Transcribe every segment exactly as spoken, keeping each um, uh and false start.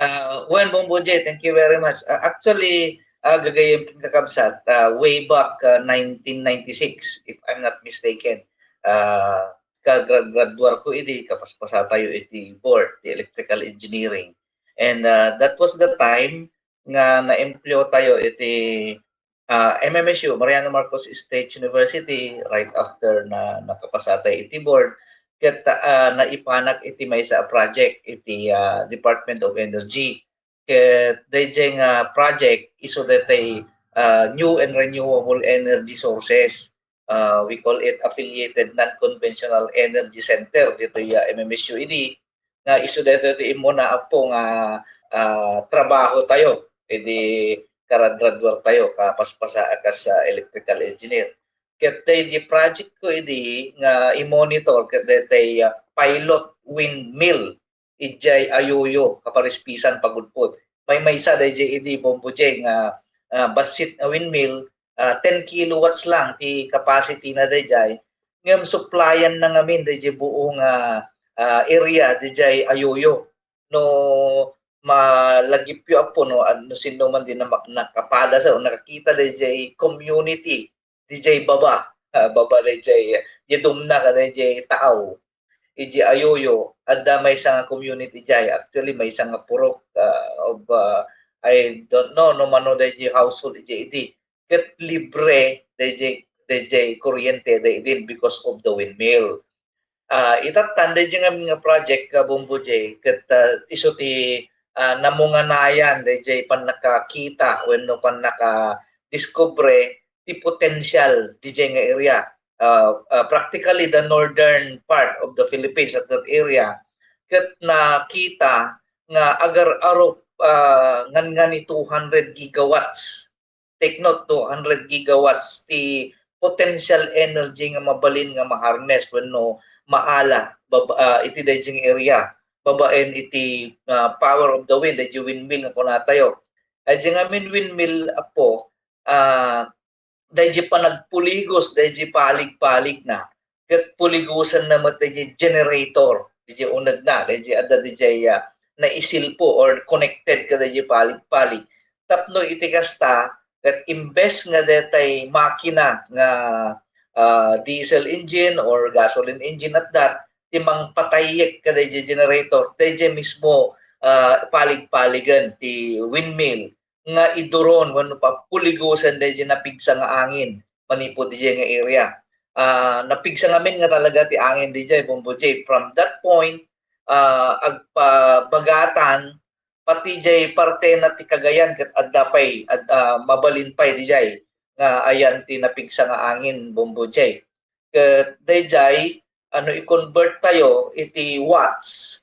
Ah, wen, Bombo J, thank you very much. Ah, actually, ah, gagayyem ken kakabsat, ah, way back, ah, nineteen ninety-six, if I'm not mistaken, ah, kagra-, graduar ko idi, kapaspasa tayo iti board, ti electrical engineering. And, ah, that was the time nga naempleo tayo iti, ah, M M S U, Mariano Marcos State University, right after na nakapasa tayo iti board, ket, ah, naipanak iti maysa a project iti, ah, Department of Energy. Ket daydiay nga project isu daytoy, ah, new and renewable energy sources. Ah, we call it affiliated non-conventional energy center ditoy, ah, M M S U idi. Nga isu daytoy ti immuna, Apo, nga, ah, trabaho tayo idi karagraduar tayo kapaspasa a kas, ah, electrical engineer. Ket daydi project ko idi nga i-monitor ket daytoy, ah, pilot windmill idiay Ayoyo, Kaparispisan, Pagudpud. Maymaysa daydiay idi, Bombo J, nga, ah, bassit nga windmill, ah, ten kilowatts lang ti capacity na daydiay. Ngem supplyan na ngamin daydiay buo nga, ah, area didiay Ayoyo. No malagipyo, Apo, no, ad-, no sinno man di na mak-, nakapada sa o nakakita daydiay community didiay baba, ah, baba daydiay, diay dumna ka daydiay taaw. Idiay Ayoyo, adda maysa nga community diay. Actually, maysa nga purok, ah, of, ah, I don't know no mano daydiay household idiay idi. Ket libre daydiay, daydiay kuryente daydi because of the windmill. Ah, itattan daydiay ngamin nga project, ka Bombo J, ket, ah, isu ti, ah, namunganayan daydiay pannakakita wenno pannakadiskubre ti potensial didiay nga area. Ah, ah, practically the northern part of the Philippines at that area, ket nakita nga agar-arup, ah, ngan-, ngani two hundred gigawatts. Take note, two hundred gigawatts ti potential energy nga mabalin nga ma-harness wenno maala bab-, ah, iti daydiay area babaen iti, ah, power of the wind, daydiay windmill nga kunatayo. Ay, diay ngamin windmill, Apo, ah, daydiay panagpuligos daydiay palig-paligna, ket puligosenna met daydiay generator, daydiay unegna, daydiay adda daydiay, ah, naisilpo or connected kadaydiay palig-palig. Tapno iti kasta, ket imbes nga daytoy makina nga, ah, diesel engine or gasoline engine at that, ti mangpatayyek kadaydiay generator, daydiay mismo, ah, palig-paligen ti windmill nga iduron wenno papuligosen daydiay napigsa nga angin manipud didiay nga area. Ah, napigsa ngamin nga talaga ti angin didiay, Bombo J. From that point, ah, agpabagatan pati diay partena ti Cagayan ket adda pay, ad-, ah, mabalin pay didiay nga ayan ti napigsa nga angin, Bombo J. Ket daydiay, ano, i-convert tayo iti watts,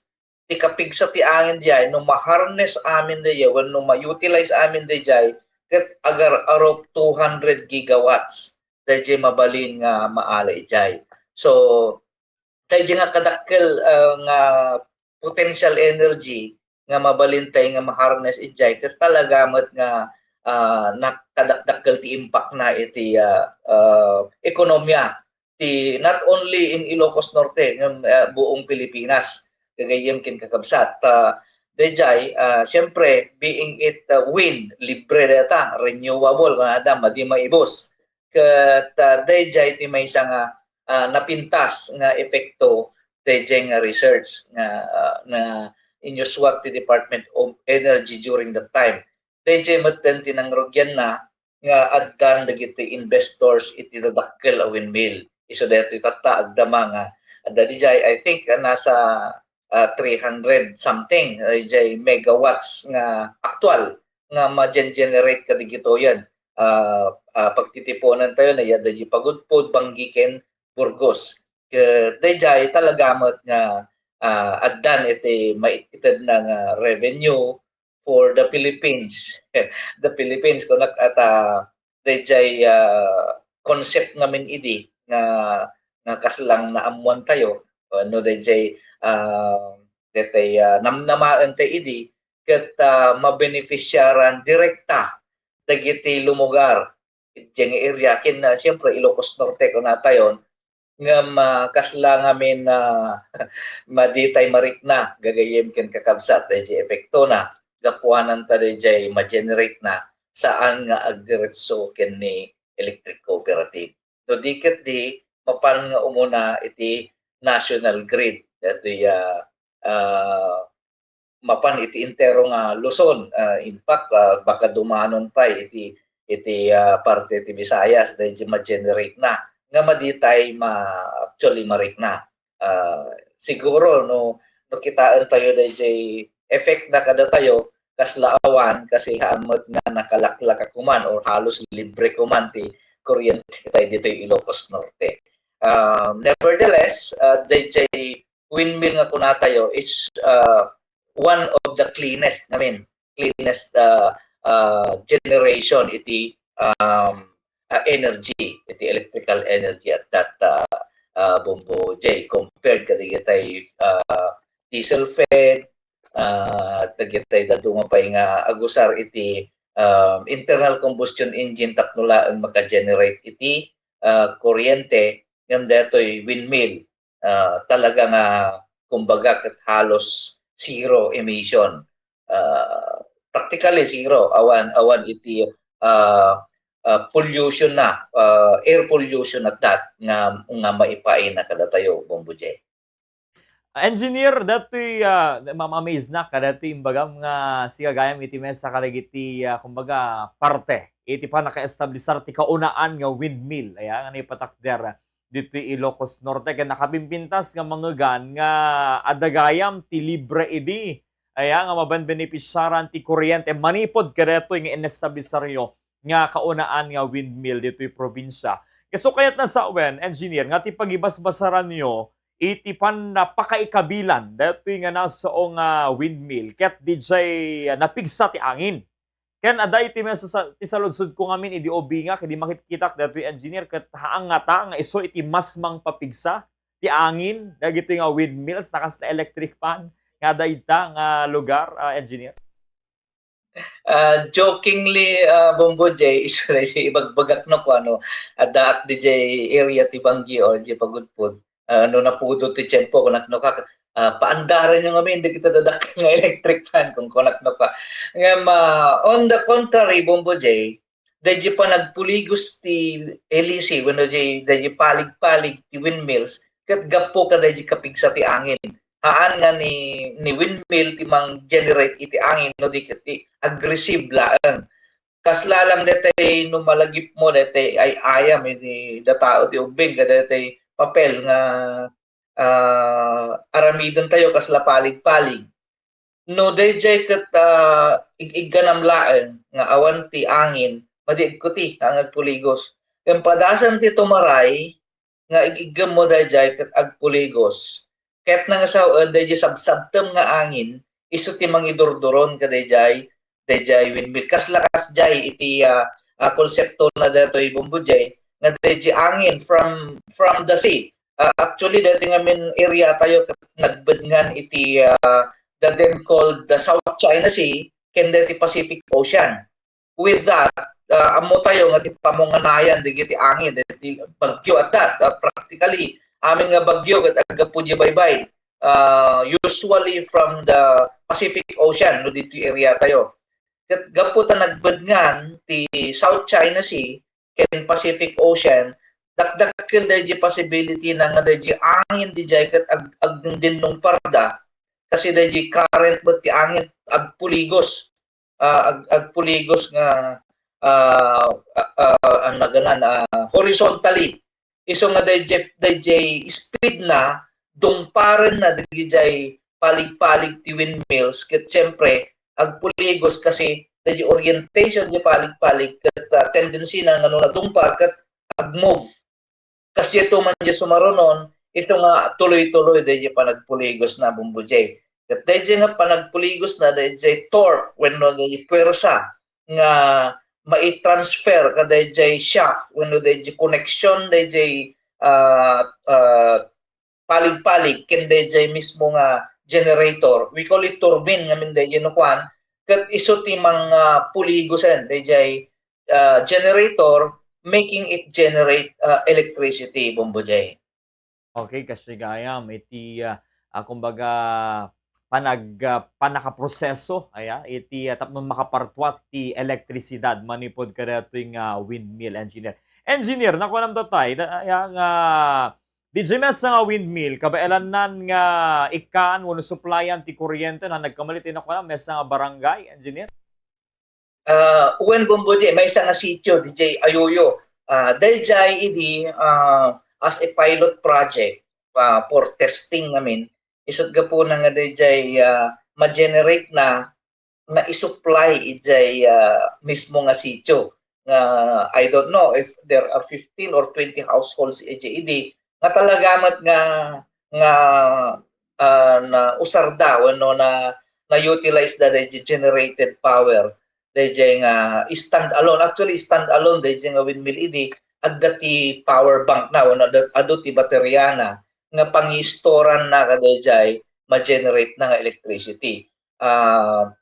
ti kapigsa ti angin diay, no ma-harness amin daydiay, wenno ma-utilize amin daydiay, ket agar-arup two hundred gigawatts daydiay mabalin nga maala idiay. So, daydiay nga kadakkel, ah, nga potential energy nga mabalin tay nga ma-harness idiay, ket talaga met nga, ah, nakadakdakkel ti impact na iti, ah, ah, ekonomiya ti not only in Ilocos Norte, ngem, ah, buong Pilipinas, gagayyem ken kakabsat. Ah, daydiay, ah, siyempre, being it, ah, wind, libre dayta, renewable, kunada, madi maibus. Ket, ah, daydiay ti maysa nga, ah, napintas nga epekto daydiay nga research nga, ah, nga inyuswat ti Department of Energy during that time. Daydiay metten ti nangrugianna nga addan dagiti investors iti dadakkel a windmill. Isu daytoy tatta, agdama nga adda didiay, I think, ah, nasa, ah, three hundred something, ah, diay megawatts nga aktual nga ma-gen-, generate kadigitoyen. Ah, ah, pagtitiponen tayo, na adda diay Pagudpud, Banggi ken Burgos. Ket daydiay talaga met nga, ah, addan iti maitedna nga revenue for the Philippines. The Philippines, kunak, at, ah, daydiay, ah, concept ngamin idi nga, nga kasla nga naammuan tayo, no, daydiay, ah, daydiay, ah, namnamaen tayo idi, ket, ah, mabenefisiaran direkta dagiti lumugar diay nga area ken, ah, siyempre, Ilocos Norte kunatayon, ngem, ah, kasla ngamin, ah, madi tay marikna, gagayyem ken kakabsat, daydiay epektona. gapuanan ta dayjay ma-generate na, saan nga agdiretso ken ni electric cooperative. No di ket di, mapan nga umuna iti national grid, daytoy, ah, ah, mapan iti entero nga Luzon. Ah, in fact, ah, baka dumanon pay iti, iti, ah, parte ti Visayas, dayjay ma-generate na, nga maditay ma-, actually, marikna. Ah, siguro no, no kitaentayo dayjay effect na kadatayo, kasla awan, kasi haan met nga nakalaklak a kuman or halos libre kuman ti kuryente tayo ditoy Ilocos Norte. Ah, nevertheless, ah, dayjay windmill nga kunatayo is, ah, one of the cleanest, I mean, cleanest, ah, ah, generation iti, um, ah, energy, iti electrical energy at that, ah, ah, Bombo J, compared kadagitay, ah, diesel fed, ah, dagitay dadduma pay nga agusar iti, um, internal combustion engine tapno laeng maka-generate iti, ah, kuryente, ngem daytoy windmill, ah, talaga nga, kumbaga, ket halos zero emission. Ah, practically zero. Awan, awan iti, ah, ah, pollution na, ah, air pollution at that nga, nga maipaay na kadatayo, Bombo J. Engineer, datoy, ah, ma-amaze na kadatoy imbagam nga sigagayam iti mesa kadagiti, ah, kumbaga, parte iti pannakaestablisar ti kaunaan nga windmill, aya, nga naipatakder ditoy Ilocos Norte, ken nakabimbintas nga mangegan nga adda gayam ti libre idi, aya, nga mabenbenepisiaran ti kuryente manipud kadatoy nga inestablisaryo nga kaunaan nga windmill ditoy probinsia. Isu kayat na sawen, Engineer, nga ti pagibasbasaranyo iti pannapakaikabilan daytoy nga nasao nga windmill ket didiay napigsa ti angin. Ken adda iti mesa sa, ti saludsodko ngamin idi ubingak, idi makitkitak daytoy, Engineer, ket haangata nga isu iti mas mangpapigsa ti angin dagitoy nga windmills, ta kasla electric fan nga adda ita nga lugar, ah, Engineer? Ah, jokingly, ah, Bombo J, isu dayjay ibagbagak no kuano, addaak didiay area ti Baguio or didiay Pagudpud. Ah, no napudot ti tiempo, kunak no ka, ah, "Paandaranyo ngamin dagiti dadakkel nga electric fan," kunkunak no ka. Ngem, ah, on the contrary, Bombo J, dayjay panagpuligos ti L E C, wenno dayjay, dayjay palig-palig ti windmills, ket gapu kadayjay kapigsa ti angin. Haan nga ni, ni windmill ti mang-generate iti angin, no di ket ti aggressive laeng. Kasla lang daytay no malagipmo daytay ay-ayam iti datao ti ubbing, kadaytay papel nga, ah, aramidentayo kasla palig-palig. No dayjay ket, ah, ig-igganam laeng nga awan ti angin, madi agkuti nga agpuligos. Ken padasen ti tumaray nga ig-iggemmo dayjay ket agpuligos. Ket nangasawen dayjay sabsabtem nga angin, isu ti mangidurduron kadayjay, dayjay windmill. Kasla kasdiay iti, ah, ah, konsepto na daytoy, Bombo J, nga dayjay angin from, from the sea. Ah, actually, daytoy ngamin area tayo ket nagbedngan iti, ah, the then called the South China Sea ken daytoy Pacific Ocean. With that, ah, ammo tayo nga ti pamunganayan dagiti angin, dagiti bagyo at that, ah, practically, amin nga bagyo ket aggapu di baybay, ah, usually from the Pacific Ocean, no, ditoy area tayo. Ket gapu ta nagbedngan ti South China Sea ken Pacific Ocean, dakdakkel dayjay possibility na nga dayjay angin dijay ket ag-, agdindinlungparda, kasi dayjay current met ti angin agpuligos, ah, ag-, agpuligos nga, ah, ah, ah, ano na ganan, ah, horizontally. Isu nga dayjay, dayjay speed na dungparen na dagijay palig-palig ti windmills, ket siyempre, agpuligos kasi dayjay orientation ti palig-palig, ket, ah, tendency na nga no nadungpar, ket agmove. Kasdiay to man di sumarunon, isu nga tuloy-tuloy dayjay panagpuligos na, Bombo J. Ket dayjay nga panagpuligos na, dayjay torque, wenno dayjay puwersa nga maitransfer kadayjay shaft, wenno dayjay connection, dayjay, ah, ah, palig-palig ken dayjay mismo nga generator. We call it turbine ngamin dayjay no kuan, ket isu ti mangpuligosen dayjay, ah, generator, making it generate, ah, electricity, Bombo J. Okay, kasdi gayam iti, ah, ah, kumbaga, panag-, ah, pannakaproseso, aya, iti, ah, tapno makapartuat ti elektrisidad manipud kadaytoy nga windmill, engineer. Engineer, nakuanam tatay, da-, aya nga, diay maysa nga windmill, kabaelannan nga ikkan wenno supplyan ti kuryente, no, nagkamali ti nakuanam, maysa nga barangay, engineer? Ah, wen, Bombo J, maysa nga sitio, diay Ayoyo. Ah, daydiay idi, ah, as a pilot project, ah, for testing ngamin, isut gapuna nga daydiay, ah, ma-generate na, na isupply idiay, ah, mismo nga sitio. Nga, I don't know if there are fifteen or twenty households idiay idi, nga talaga met nga, nga, ah, nausarda wenno na, na-utilize da daydiay generated power, daydiay nga stand alone. Actually, stand alone daydiay nga windmill idi, adda ti power bank na, wenno adda, adu ti bateriana, nga pangistoran na kadaydiay, ma-generate na nga electricity. Ah,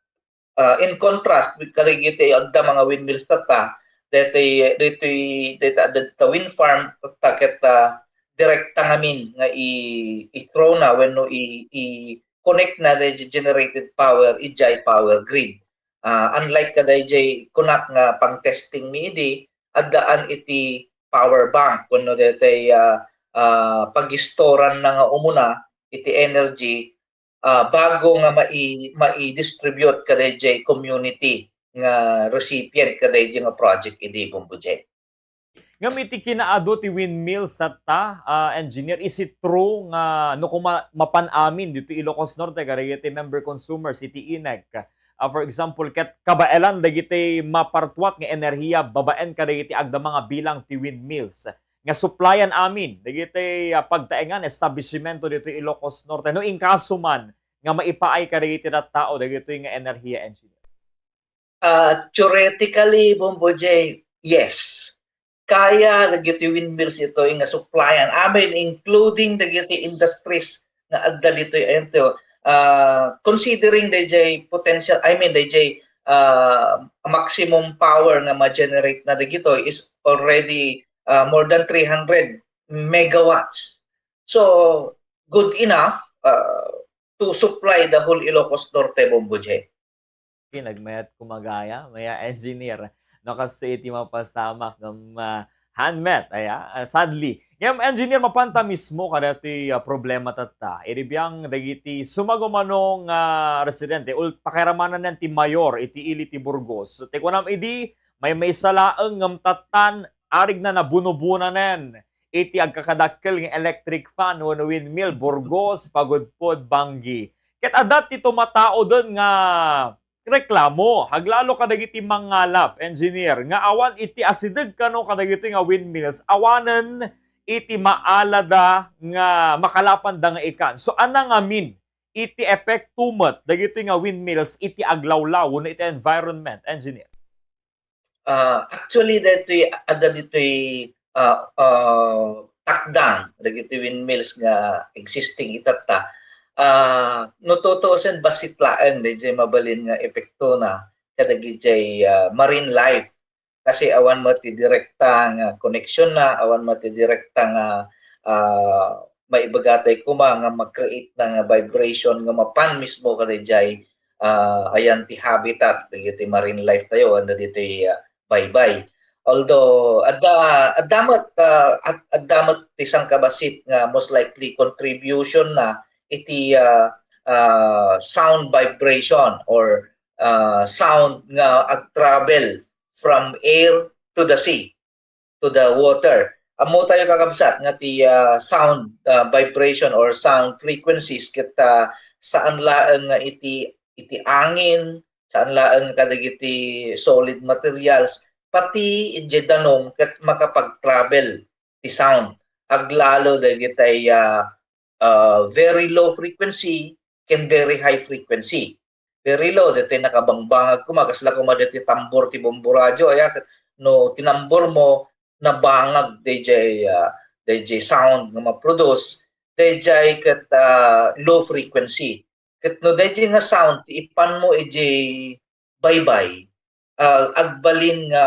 ah, in contrast with kadagiti adda nga windmills tatta, daytoy, daytoy, dayta, dayta wind farm, tatta ket, ah, direkta ngamin nga i-, i-throw na wenno i-, i-connect na the generated power idiay power grid. Ah, unlike kadaydiay kunak nga pang-testing mi idi, addaan iti power bank wenno daytoy, ah, ah, pagistoran na nga umuna iti energy, ah, bago nga mai-, mai-distribute kadaydiay community nga recipient kadaydiay nga project idi, Bombo J. Ngem iti kinaadu ti windmills tatta, ah, engineer, is it true nga no koma-, mapan amin ditoy Ilocos Norte kadagiti member consumers iti INEC, ah, for example, ket kabaelan dagiti mapartuat nga enerhiya babaen kadagiti agdama nga bilang ti windmills nga supplyan amin dagiti, ah, pagtaengan, establishmento ditoy Ilocos Norte, no inkaso man nga maipaay kadagiti tattao dagitoy nga enerhiya, engineer? Ah, theoretically, Bombo J, yes. Kaya dagiti windmills itoy nga supplyan amin, including dagiti industries nga adda ditoy ento. Ah, considering daydiay potential, I mean, daydiay, ah, maximum power nga ma-generate na dagitoy is already, ah, more than three hundred megawatts. So, good enough, ah, to supply the whole Ilocos Norte, Bombo J. Okay, nagmayat koma gayam, aya, engineer. No, kastoy iti mapasamak ngem, ah, hanmet, aya, ah, sadly. Ngem, engineer, mapanta mismo kadaytoy, ah, problema tatta. Idi biang dagiti sumagmamano nga residente, ul-, pakairamananen ti mayor iti ili ti Burgos. Ti kunam idi, maymaysa laeng ngem tattan, arigna nabunobunanen iti agkakadakkel nga electric fan wenno windmill, Burgos, Pagudpud, Banggi. Ket adda ti tumataoden nga reklamo, aglalo kadagiti mangalap, engineer, nga awan iti asideg kano kadagitoy nga windmills, awanen iti maalada nga makalapanda nga ikkan. So, ania ngamin iti epekto met dagitoy nga windmills iti aglawlaw wenno iti environment, engineer? Ah, actually, daytoy, adda ditoy, ah, ah, takdang dagiti windmills nga existing itatta. Ah, no tutuosen, bassit laeng daydiay mabalin nga epektona kadagiti, ah, marine life. Kasi awan met ti direkta nga koneksionna, awan met ti direkta nga, ah, maibagatayo koma nga ma-create na nga vibration nga mapan mismo kadaydiay, ah, ayan ti habitat dagiti marine life tayo, anda ditoy, ah, baybay. Although, adda, adda met, ah, ad-, adda met ti sangkabassit nga most likely contribution na iti, ah, ah, sound vibration or, ah, sound nga ag-travel from air to the sea, to the water. Ammo tayo, kakabsat, nga ti, ah, sound, ah, vibration or sound frequencies ket, ah, saan laeng nga iti, iti angin, saan laeng kadagiti solid materials, pati idiay danum ket makapag-travel ti sound. Aglalo dagiti, ah, ah, very low frequency ken very high frequency. Very low, daytoy nakabangbangag koma, kasla koma daytoy tambor ti bombo radyo, aya, ket no tinambor mo, nabangag daydiay, ah, daydiay sound nga ma-produce, daydiay ket, ah, low frequency. Ket no daydiay nga sound ti ipan mo idiay baybay, ah, agbalin nga,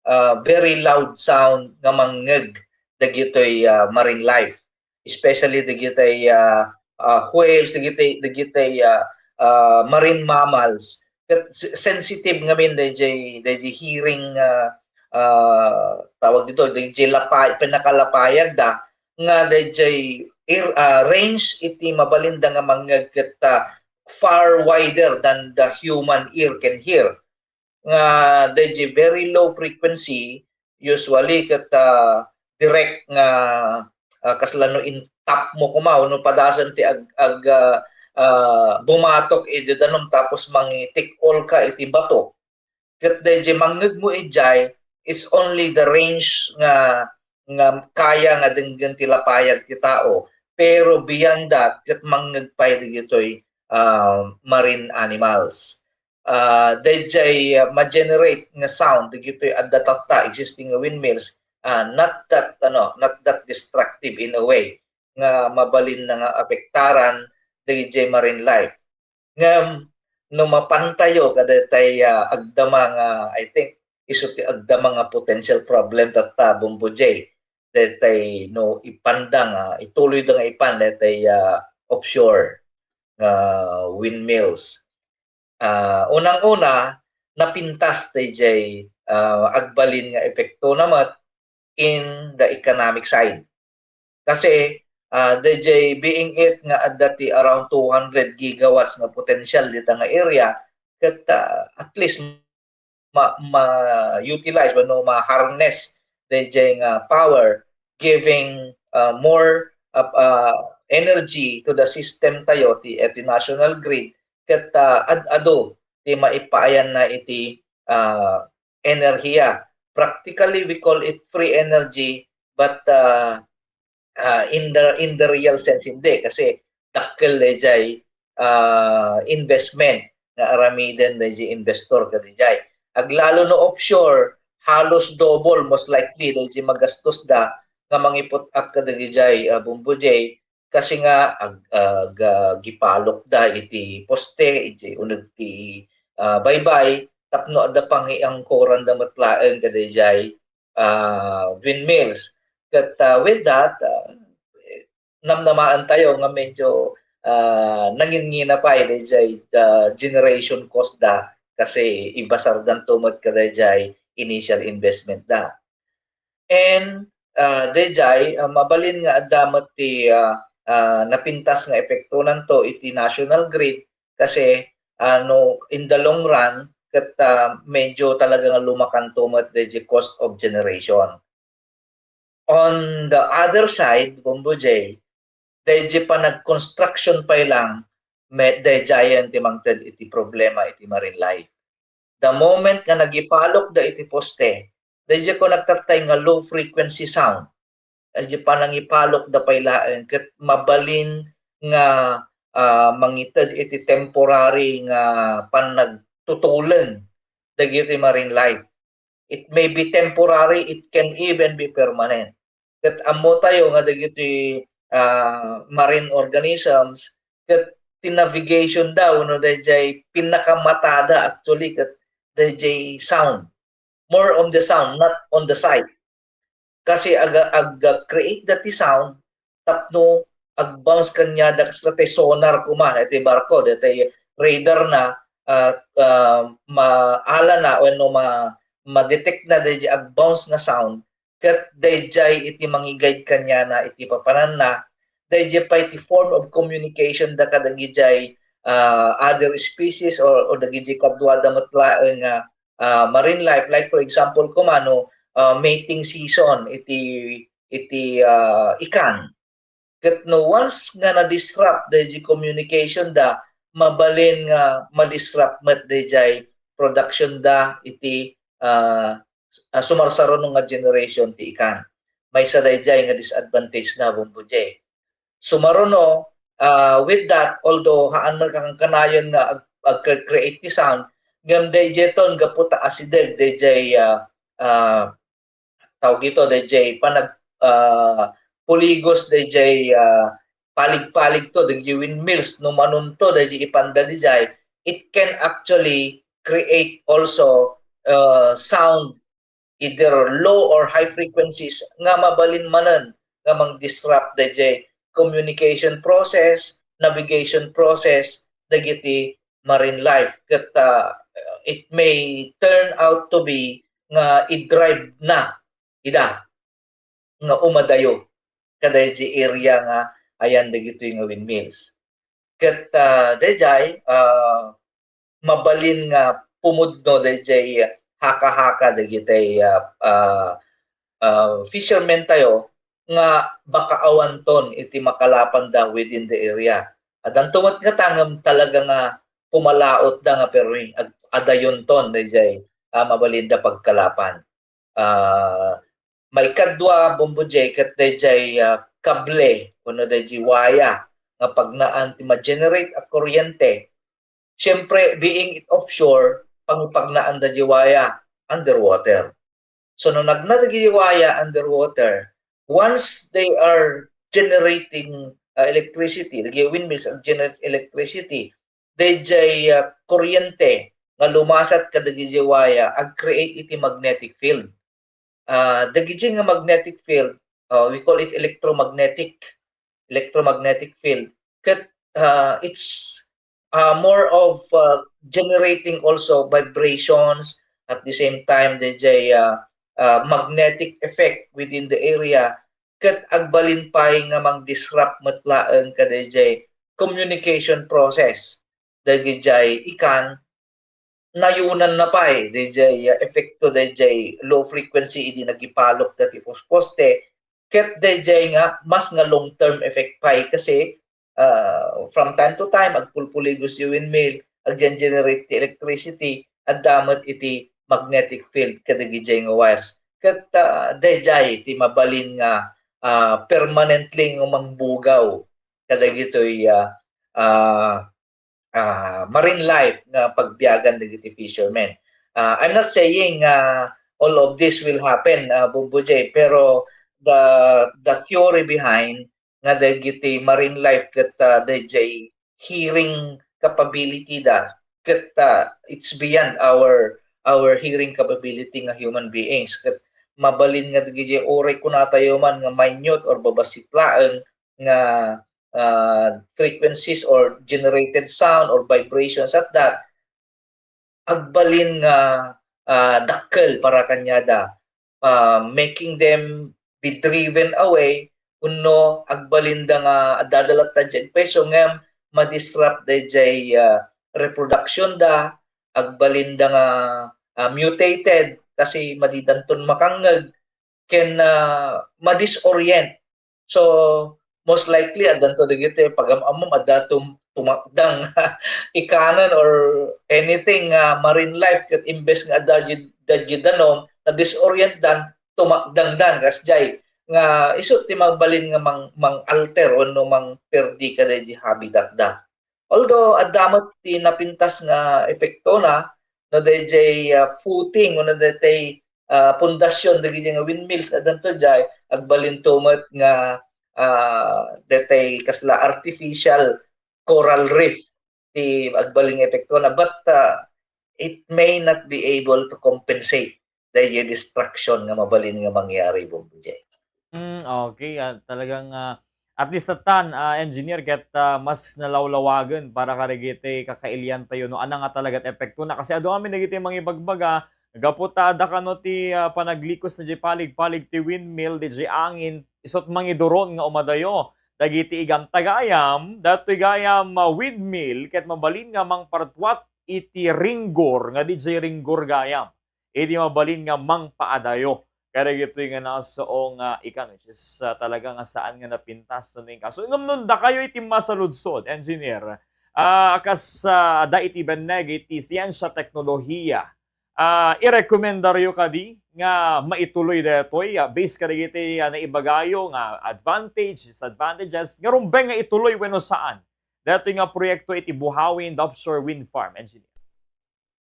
ah, very loud sound nga mangngeg dagitoy, ah, marine life, especially dagitoy, ah, ah, whales, dagiti, dagiti, ah, ah, marine mammals. Ket s-, sensitive ngamin dayjay, dayjay hearing, ah, ah, tawag dito, dayjay lapay-, pinakalapayagda nga dayjay ear, ah, range iti mabalinda nga mangngeg ket, ah, far wider than the human ear can hear. Nga dayjay very low frequency, usually ket, ah, direct nga, ah, kasla no intapmo koma wenno padasen ti ag-, ag-, ah, ah, bumatok iti danum tapos mangitik-olka iti bato. Ket dayjay mangngegmo idiay, it's only the range nga, nga kaya nga denggen ti lapayag ti tao. Pero beyond that, ket mangngeg pay dagitoy, ah, marine animals. Ah, dayjay, ah, ma-generate nga sound dagitoy adda tatta existing nga windmills, ah, not that, ano, not that destructive in a way nga mabalin na nga apektaran dayjay marine life. Ngem no mapantayo kadaytay, ah, agdama nga, I think, isu ti agdama nga potential problem tatta, Bombo J. Daytay no ipanda nga, ituloyda nga ipan daytay, ah, offshore nga windmills. Ah, unang-una, napintas dayjay, ah, agbalin nga epektona met in the economic side. Kasi, ah, dayjay being it nga adda ti around two hundred gigawatts nga potential dita nga area, ket, ah, at least ma-, ma-utilize wenno ma-harness dayjay nga power, giving, ah, more, ah, ah, energy to the system tayo, ti, eh, ti national grid, ket, ah, ad-adu ti maipaayanna iti, ah, enerhiya. Practically, we call it free energy, but, ah, ah, in the, in the real sense, hindi. Kasi dakkel dayjay, ah, investment nga aramiden dayjay investor kadayjay. Aglalo no offshore, halos double, most likely, dayjay magastos da nga mangiput-ak kadayjay, ah, Bombo J. Kasi nga, ag-, ag-, ah, gipalok da iti poste, iti uneg ti, ah, baybay, tapno adda pangiangkoran da met laeng kadayjay, ah, windmills. Ket, ah, with that, ah, namnamaen tayo nga medyo, ah, nanginngina pay dayjay, ah, generation cost da kasi ibasardanto met kadayjay initial investment da. And, ah, dayjay, ah, mabalin nga adda met ti, ah, ah, napintas nga epektonanto iti national grid kasi, ah, no, in the long run, ket, ah, medyo talaga nga lumakanto met dayjay cost of generation. On the other side, Bombo J, dayjay panag-construction pay lang, me-, dayjayen ti mangted iti problema iti marine life. The moment nga nagipalok da iti poste, dayjay ko nagtattay nga low frequency sound. Dayjay panangipalok da pay laeng ket mabalin nga, ah, mangited iti temporary nga panagtutulen dagiti marine life. It may be temporary, it can even be permanent. Ket ammo tayo nga dagiti, ah, marine organisms, ket ti navigation da wenno dayjay pinakamatada actually ket dayjay sound. More on the sound, not on the sight. Kasi aga-, aga-create da ti sound tapno ag-bounce kaniada kasla ti sonar koma, eh, ti barko, daytay radar na, ah, ah, maala na wenno ma-, ma-detect na dayjay ag-bounce nga sound, ket dayjay iti mangi-guide kaniana iti papananna, dayjay pay ti form of communication da kadagijay, ah, other species or, or dagijay kaduada met laeng nga, ah, marine life. Like, for example, koma no, ah, mating season iti, iti, ah, ikan. Ket no once nga na-disrupt dayjay communication da, mabalin nga ma-disrupt met dayjay production da iti, ah, ah, sumarsaruno nga generation ti ikan. Maysa dayjay nga disadvantage na, Bombo J. Sumaruno, ah, with that, although haan man kanayon nga ag-, ag-create ti sound, ngem dayjay ton gapu ta asideg dayjay, ah, ah, tawag dito, dayjay panag-, ah, puligos dayjay, ah, palig-palig to, dayjay windmills, no manunto, dayjay ipanda dayjay, it can actually create also, uh, sound, either low or high frequencies, nga mabalin manen nga mang-disrupt dayjay communication process, navigation process dagiti marine life. Ket, ah, it may turn out to be nga i-drive na ida nga umadayo kadaydi area nga ayan dagitoy nga windmills. Ket, ah, daydiay, ah, mabalin nga pumudno daydiay haka-haka dagitay, ah, ah, ah, fishermen tayo nga baka awanton iti makalapanda within the area. Addanto met ngata ngem talaga nga pumalaotda nga permi, ag-, adayonton daydiay, ah, mabalinda pagkalapan. Ah, maikadua, Bombo J, ket daydiay, ah, kable wenno daydiay waya nga pagnaan ti ma-generate a kuryente. Siyempre, being it offshore, pangipagnaanda diay waya underwater. So, no nagna dagiti waya underwater, once they are generating, ah, electricity, dagiti windmills ag-generate electricity, daydiay, ah, kuryente nga lumasat kadagiti waya ag-create iti magnetic field. Ah, dagiti nga magnetic field, ah, we call it electromagnetic, electromagnetic field. Ket, ah, it's, ah, more of, ah, generating also vibrations, at the same time, daydiay, ah, ah, magnetic effect within the area. Ket agbalin pay nga mang-disrupt met laeng kadaydiay communication process dagijay ikan, nayunan na pay dayjay, ah, epekto dayjay low frequency idi nagipalok dati pusposte, ket dayjay nga mas nga long term effect pay kasi, ah, from time to time, agpulpuligos ti windmill, aggen-generate ti electricity, adda met iti magnetic field kadagijay nga wires. Ket, ah, dayjay ti mabalin nga, ah, permanently nga mangbugaw kadagitoy, ah, ah, ah, marine life nga pagbiagan dagiti fishermen. Ah, I'm not saying, ah, all of this will happen, ah, Bombo J, pero the, the theory behind nga dagiti marine life ket, ah, dayjay hearing capability da, ket, ah, it's beyond our, our hearing capability nga human beings. Ket mabalin nga dagiti uray kunatayo man nga minute or babassit laeng nga, ah, frequencies or generated sound or vibrations at that, agbalin nga, ah, dakkel para kaniada, ah, making them be driven away, wenno agbalinda nga adda latta diay agpayso ngem ma-disrupt dayjay, ah, reproduction da, agbalinda nga, ah, mutated kasi madidanton makangngeg, ken, ah, ma-disorient. So, most likely, addanto dagiti pagam-ammom, adda tum-, tumakdang ikanan or anything nga marine life, ket imbes nga adda jid-, adda jid danum, na-disorient dan, tumakdang dan, kasjay, nga isu ti mabalin nga mang-, mang-alter wenno mangperdi kadaydi habitat da. Although, adda met ti napintas nga epektona, no, dayjay, ah, footing, no, daytay, ah, pundasyon dagiti nga windmills, addanto jay, agbalinto met nga, ah, daytay kasla artificial coral reef ti agbalin nga epektona. But, ah, it may not be able to compensate dayjay destruction nga mabalin nga mangyari, Bombo J. Mm, okay. Ah, talagang, ah, at least atan, ah, engineer, ket, ah, mas nalawlawagen para kadagiti kakailiantayo no ania nga talaga ti epektona. Kasi adu amin dagiti mangibagbaga, gapu ta adda kano ti, ah, panaglikos na di palig-palig ti windmill, di di angin, isut mangiduron nga umadayo. Dagiti igam ta gayam, datoy gayam, ah, windmill, ket mabalin nga mangpartuat iti ringgor nga di di ringgor gayam. Idi mabalin nga mangpaadayo kadagitoy nga nasao nga ikan, which is, ah, talaga nga saan nga napintas no ning kaso. Ngem no dakayo iti masaludsod, engineer, ah, kas, ah, adda iti benneg iti siensia, teknolohiya, ah, irekomendaryo kadi nga maituloy daytoy, ah, based kadagiti, ah, naibagayo nga advantage, disadvantages, nga rumbeng nga ituloy wenno saan daytoy nga proyekto iti Buhawi Wind Offshore Wind Farm, engineer?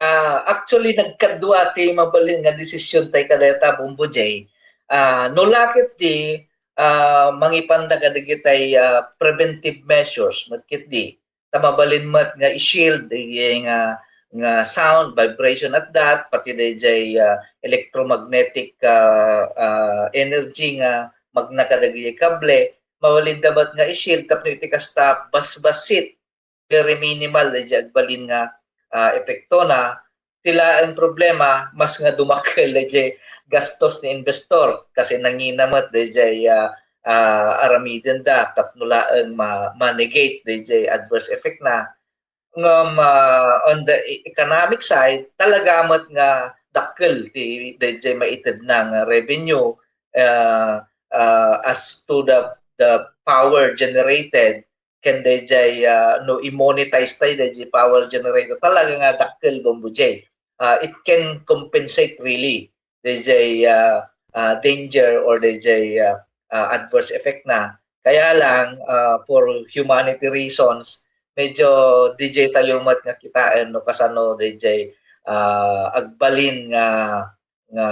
Ah, actually, nagkadua ti mabalin nga desisyon tay kadayta, Bombo J. Ah, no la ketdi, ah, mangipanda kadagitay, ah, preventive measures, met ketdi. Ta mabalin met nga i-shield, eh, nga, nga sound, vibration at that, pati dayjay, ah, electromagnetic, ah, ah, energy nga magna kadagiti kable, mabalinda met nga i-shield tapno iti kasta basbasit, very minimal dayjay agbalin nga, ah, epektona. Ti laeng problema, mas nga dumakkel dayjay gastos ni investor kasi nangina met dayjay, ah, ah, aramidenda tapno laeng ma-, ma-negate dayjay adverse effect na. Ngem, ah, on the e-, economic side, talaga met nga dakkel ti dayjay maitedna nga revenue, ah, ah, as to the, the power generated ken dayjay, ah, no i-monetize tayo dayjay power generator, talaga nga dakkel, Bombo J. Ah, it can compensate really dayjay, ah, ah, danger or dayjay, ah, ah, adverse effect na. Kaya lang, ah, for humanity reasons, medyo dayjay tayo met nga kitaen no kasano dayjay, ah, agbalin nga, nga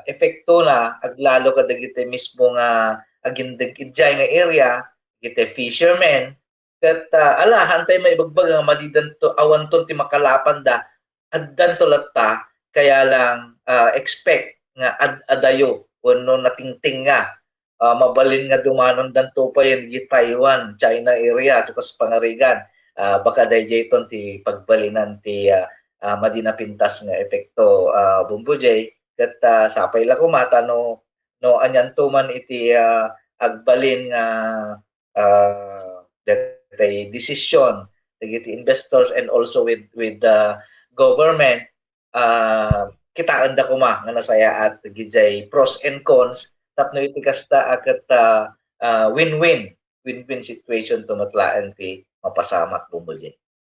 epekto na, aglalo kadagiti mismo nga agindeg idiay nga area, dagiti fishermen, ket, ah, ala, haantay maibagbaga nga madidanto, awanton ti makalapanda, addanto latta, kaya lang, ah, expect nga ad-adayo wenno natingting nga, ah, mabalin nga dumanondanto pay iti Taiwan, China area, to kas pangarigan. Ah, baka dayjayton ti pagbalinan ti, ah, ah, madi napintas nga epekto, ah, Bombo J. Ket, ah, sapay la koma ta no, no anianto man iti, ah, agbalin nga, ah, daytay decision dagiti investors and also with, with the government, ah, kitaenda koma nga nasayaat dagijay pros and cons tapno iti kasta a ket, ah, ah, win-win, win-win situation to met laeng ti mapasamak, Bombo J.